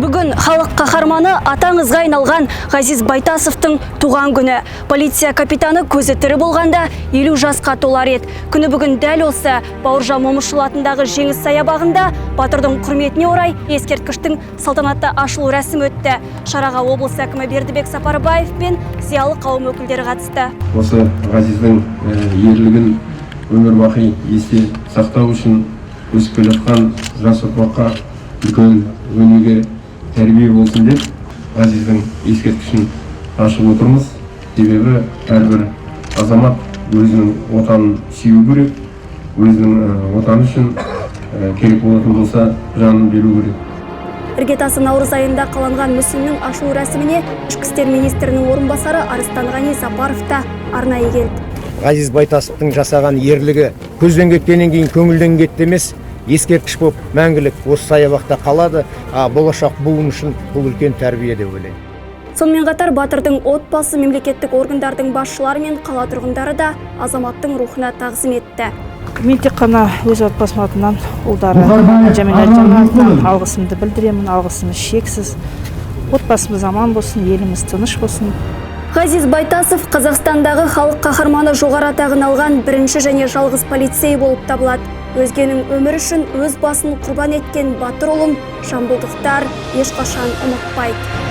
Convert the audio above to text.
Бүгін халық қаһарманы, аты аңызға айналған Ғазиз Байтасовтың туған күні. Полиция капитаны көзі тірі болғанда 50 жасқа толар еді. Күні бүгін дәл осы Бауыржан Момышұлы атындағы Жеңіс саябағында батырдың құрметіне орай ескерткіштің салтанатты ашылу рәсімі өтті. Шараға облыс әкімі Бердібек Сапарбаев пен зиялы қауым өкілдері қатысты. Осы Ғазиздің ерлігін өмір бақи есте сақтау үшін, өсіп келе жатқан жас ұрпаққа үлкен өнеге, тәрбие болсын деп Ғазиздің ескерткішін ашып отырмыз. Себебі әрбір азамат өзінің отанын сүю керек, өзінің отаны үшін керек болатын болса, жанын беру керек. Іргетасы наурыз айында қаланған мүсіннің ашылу рәсіміне Ішкі істер министрінің орынбасары Арыстанғани Сапаров та арнайы келді. Ғазиз Байтасовтың жасаған ерлігі көзден кеткеннен кейін көңілден кетті емес, ескерткіш болып мәңгілік осы саябақта қалады. А болашақ буын үшін бұл үлкен тәрбие деп ойлаймын. Сонымен қатар батырдың отбасы, мемлекеттік органдардың басшылары мен қала тұрғындары да азаматтың рухына тағзым етті. Мен тек қана өз отбасым атынан, ұлдары Бұқарбаев Жәмил, Арман Әлжанның атынан Мұқұлов. алғысымды білдіремін. Алғысымыз шексіз. Отбасымыз аман болсын, еліміз тыныш болсын. Ғазиз Байтасов Қазақстандағы халық қаһарманы жоғары атағын алған бірінші және жалғыз полицей болып табылады. Өзгенің өмірі үшін өз басын құрбан еткен батыр ұлын жамбылдықтар ешқашан ұмытпайды.